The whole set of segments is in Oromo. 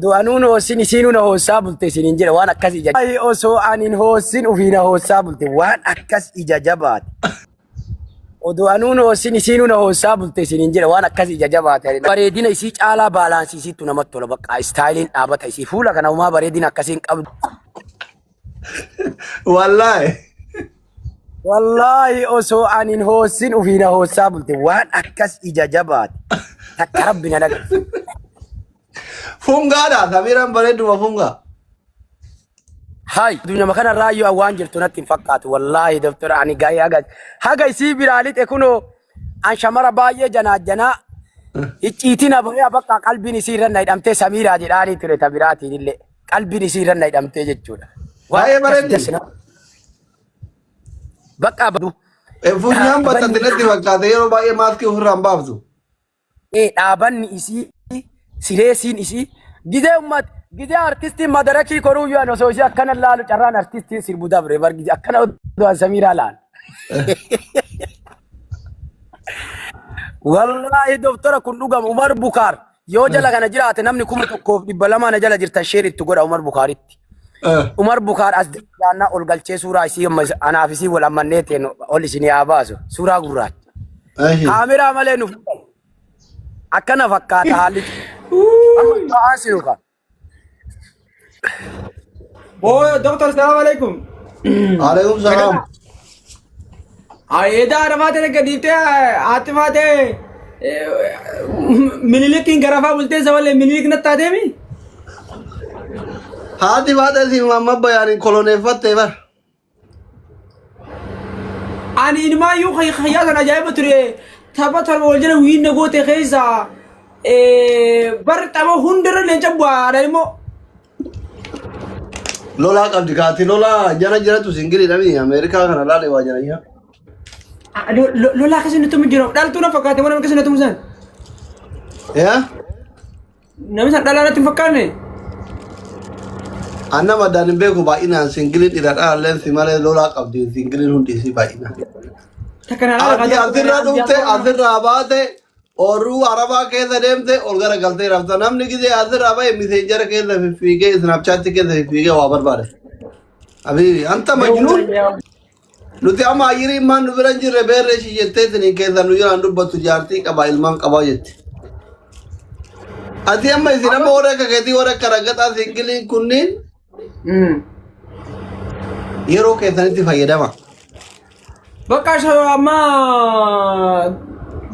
Du'anuun hoossin isiinuu na hoossaa bulte isiniin jedha waan akkas ija. Ay, Osoo ani hin hoossin ofii na hoossaa bulte waan akkas ija jabaate. Odoo anuun hoossin isiinuu na hoossaa bulte isiniin jedha waan akkas ija jabaate. Bareedina isii caalaa baalaansii isiittu namatti tola bakka istaayiliin dhaabata isii fuula kana umaa bareedina akkasii hin qabdu. Wallaahi. Wallaahi osoo ani hin hoossin ofii na hoossaa bulte waan akkas ija jabaate. Takka rabbi na dhageesse. Fungaadha. Samiiraan bareedduma fungaa. Hay, addunyaa kana irraa waan jirtu natti hin fakkaatu. Wallaahi doktora ani gahee haga haga isii biraa lixe kunoo an shamara baay'ee janaajjanaa icciitiin abaya bakka qalbiin isii irra na hidhamtee Samiiraa jedhaanii ture ta biraatiin illee qalbiin isii irra na hidhamtee jechuudha. Waan Baay'ee akkas bareeddi. das nama bakka badu Funyaan dhaabanni baxxatti natti fakkaate yeroo baay'ee maaskii ofirraa hin baaftu. ee dhaabanni isii sireesiin isii gizee ummat gizee artistiin madarakii koruuyyuu an osoo isii akkana laalu carraan artistiin sirbu dabre bar gizee akkana oduu an Samiiraa laalu. Wallaahi doktora kun dhugama Umar Bukaar yoo jala kana jiraate namni 1200 na jala jirtan sheer itti godha Umar Bukaaritti. Umar Bukaar as jiraannaa ol galchee suuraa isii amma anaaf isii wal ammannee teen ol isinii haa baasu suuraa gurraacha. Kaameraa malee nu fuudhan. Akkana fakkaata haalli. Amma ta'aa siru ka. Oh, doctor, salam alaikum. Alaikum salaam. Edaa arafaatee erga dhiiftee haati faatee minilikiin garafaa bultee sabalee minilik natti adeemi. Haati baatee si mamma bayaaniin koloneeffattee bar. Ani inumaayyuu hayyaa sana ajaa'iba ture tapha torba wal jala wiinna goote keessa bar tapha hundarra leenca bu'aadha immoo. Lolaa qabdi kaati lolaa jala jiratu singilii dhami Ameerikaa kana laale waa jala yaa. Lolaa akkasii nutti jira dhaltuu na fakkaate waan akkasii nutti musan. Yaa? Namni san dhalaa natti hin fakkaanne. Anna maddaan hin beeku baay'inaan singiliin dhiira dhalaalleen si malee lolaa qabdi singiliin hundi isii baay'inaan. Takka na laala Ati asirra dhufte asirraa baate oorruu arabaa keessa deemte ol gara galtee rafta namni gizee asirraa bahe miseenjara keessa fiffiigee isnaapchaatti keessa fiffiigee waa barbaade. Habibi anta majnuun Nuti amma ayyiriin maan nu bira hin jirre beerree ishii jettee isiniin keessan nu jiraan dubbattu jaartii qaba ilmaan qabaa jetti. Ati amma isin amma warra akka keetii warra akka raggaxaa siingiliin kunniin yeroo keessanitti fayyadama. Bakka amma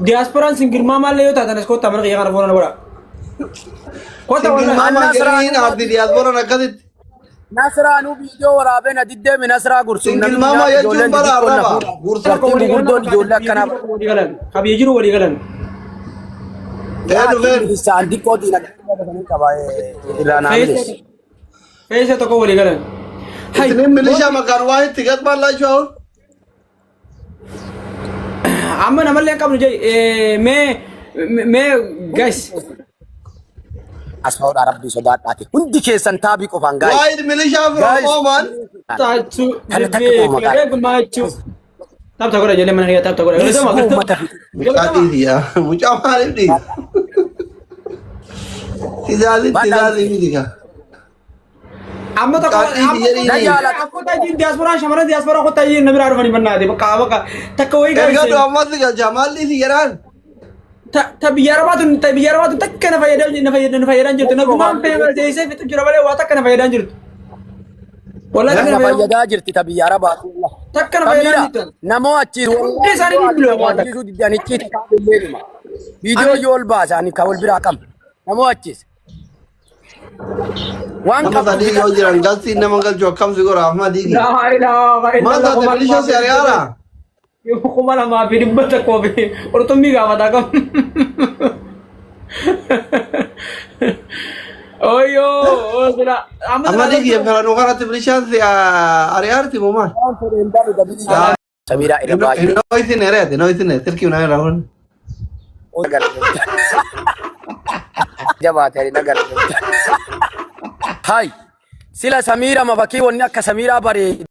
diyaaspooraan singirmaa maallee yoo taatan as kottaa mana kiyya kana foona godha. Kottaa Singil walaa. maamaa Annaa jedhaniin arti diyaaspooraan akkasitti. Nasraanuu viidiyoo waraabee na diddeemi Nasraa Gursum Single namni mama nyaata jechuun ijoolleen bara xixiqqoon na arraba. fuudha. Gursum. Dubartiin gurguddoon ijoollee akkanaa walii galan. Kabiyya jiru walii galan. Ee dhufeen. isaan xiqqoo diinagdee qaba irraa naa milis. Keessa tokko walii galan. Hay. Isinin milishaa maqaan waa itti gatmaan laachuu haun. Amma namallee hin qabnu jee mee mee guys. Asfaa'uudha rabbii sodaadhaati. Hundi keessan taabii qofaan gaa'e. Waayid milishaa from Guys. Oman. Taachuu Kana takka qooma gaa'e. gammachuu. Tapta godha ijoollee mana kiyya tapta godha. Let's go uummata fi. Mucaa dhiisi yaa. Mucaa maaliif dhiisi? Tizaazii tizaazii miti kaa. Amma tokko Mucaa dhiisi jedhiini. Na jaalata. Akkota isin diyaaspooraan shamarran diyaaspoora kottaa isin na biraa dhufanii bannaate bakka bakka takka wayii Erga gaafise. du'ammas galchaa maal dhiisi jedhaan? Ta biyya arabaa tun ta biyya arabaa tun takka na fayyadaa na fayyada na fayyadaan jirtu. Nagumaan teessee fixu jira malee waa takka na fayyadaan jirtu. Wallahi takka Na na fayyadaan fayyadaa jirti ta biyya arabaa. takka na fayyadaan Samira jirtu. namoo achi Hundi isaanii ni biloo waan takka. achiisuu diddan icciita illee dhuma. Viidiyoo yoo ol baasa ani ka wal biraa qabna. Namoo achiis. Waan Nama qabdu sadii yoo jiran galtiin nama galchu akkam si godha Ahmad Igi. Laa ilaaha Maal illallah taate milishaa si ari'aara? 2100 fi qurxummii gaafataa qaba. Oyyoo sila amma Ahmad Igi filannoo kanatti milishaan si ari'aarti moo maal? Waan fedhe hin baru dabilii jalaa. Samiraa irra baay'ee. Inoo isin ereete inoo isin silkii unaa irraa hun. Jabaate ani nagar. Hai. Sila Samiira mafakii wanni akka Samiiraa bareedu.